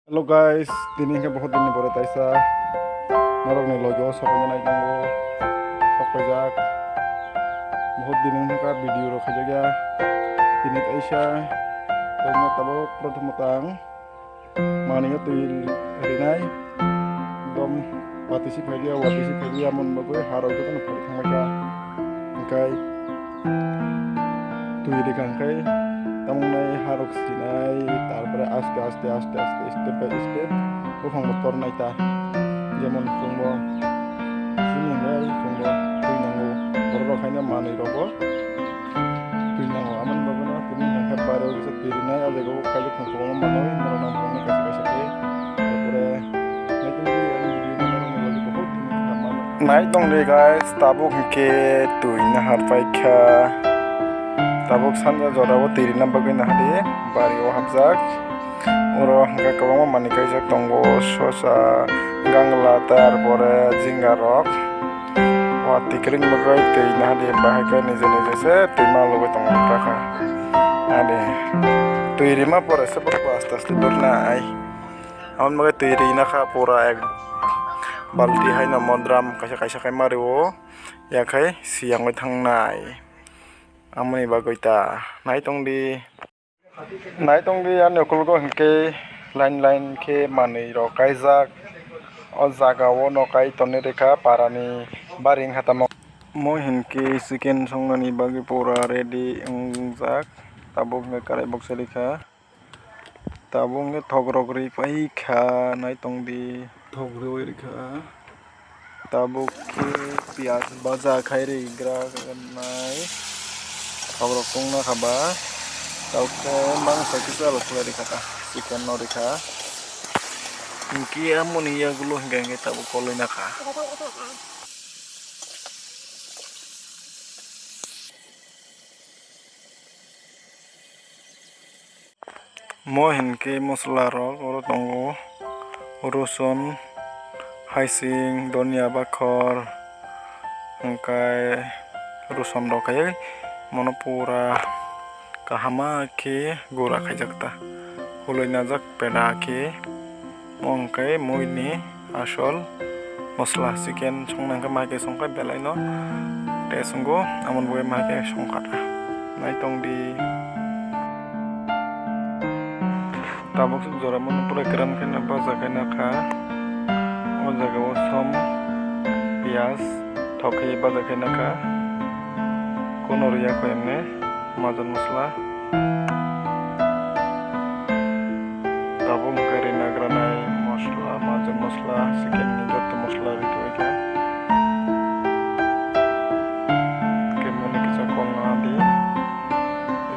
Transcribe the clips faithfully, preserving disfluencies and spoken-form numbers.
Hello guys, tini hwnkhe bohot dinni pore taisa norokni logi o sokaina nai tongo, sokaijak. Bohot din wngkha video rok khaijakya. Tini taisa, tongma tabuk prothom tang manwi o twi rinai, ekdom watwi si phailiya, watwi si phailiya, amoni bagwi harok jotono phari thangbaikha. Hwnkhe twi rikha hwnkhe tamoknai harok sinai, tarpore aste aste aste aste step by step buphangbo tornai ta. Jemon chwngbo sini hwnwi chwngbo twi nango, borok rok haino manwi rokbo twi nango. Amoni bagwino tini hwnkhe bari o kisa twi rinai, o jaga o kaijak thang kwbangma manwi norok nang phunuknai kaisa kaisa khe. Tarpore nai tongdi guys, tabuk hwnkhe twi nahar paikha. Tabuk sanja jora o twi rina bagwi nahadi bari o hapjak. Oro hwnkhe kwbangma manwi kaijak tongo, sosa, gangla, tarpore jinga rok. Watwi kwrwng bagwi twi nahadi, bahai khe nije nije se twi malugwi tongo bwkha. Nahadi twi rima pore se borok aste aste dornai. Aboni bagwi twi rina kha pura ek balti haino modram kaisa kaisa khai ma rio, yakhai siyangwi thangnai. Amoni bagwi ta nai tongdi. Nai tongdi ani ukologo hwnkhe line line khe manwi rok kaijak. O jaga o no kai tonwi rikha parani bari wngkha tamo. Mo hinkhe chicken songnani bagwi pura ready wngjak. Tabuk hwnkhe karai boksa rikha. Tabuk hwnkhe thok rok ri paikha, nai tongdi. Thok rwi rikha. Tabuk khe piyaj baja khai ri gra nai. Thok rok tongna kha ba. Tabuk khe mangsa kisa rok khlai rikha ta. Chicken no rikha. Hinkhe amoni yagulo hinkhe tabuk koloi na kha. Mo hinkhe mosola rok oro tongo, rosun, haising, donia bakhor, hwnkhe rosun rok khai mono pura kahama khe gura khaijak ta, huloi najak peda khe. Mo hwnkhe muini asol mosla, chicken songna hwnkhe ma khe songkha belai no tei songo, amoni bagwi ma khe songkha ta. Nai tongdi. Tabuk jora mano pura kwran khe no baja khe nakha. O jaga o som, piyaj, thok khe baja khe nakha. Kono riya kho emne. Majan mosla. Tabuk hwnkhe rina granai mosla, majan mosla, chicken ni joto mosla ri tongwi kha. Khe mone kisa kolna di.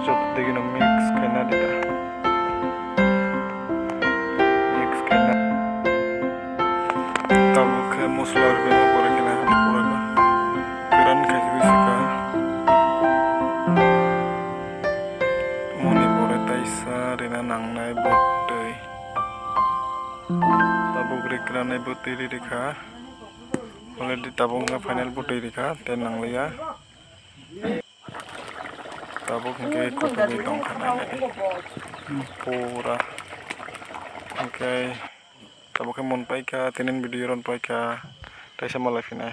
Joto digi no mix khaina di ta. Mix khaina. Tabuk khe mosla rwgwi pore khe nahadi pura kwran khe se kha. Moni pore taisa rina nangnai bo twi. Tabuk rikranai bo twi ri rikha. Already tabuk wngkha final bo twi rikha, tei nangliya. Tabuk hwnkhe kuthugwi tongkha nainani. Pura. Hwnkhe tabuk khe mon paikha, tinin video ron paikha, taisa malai phinai.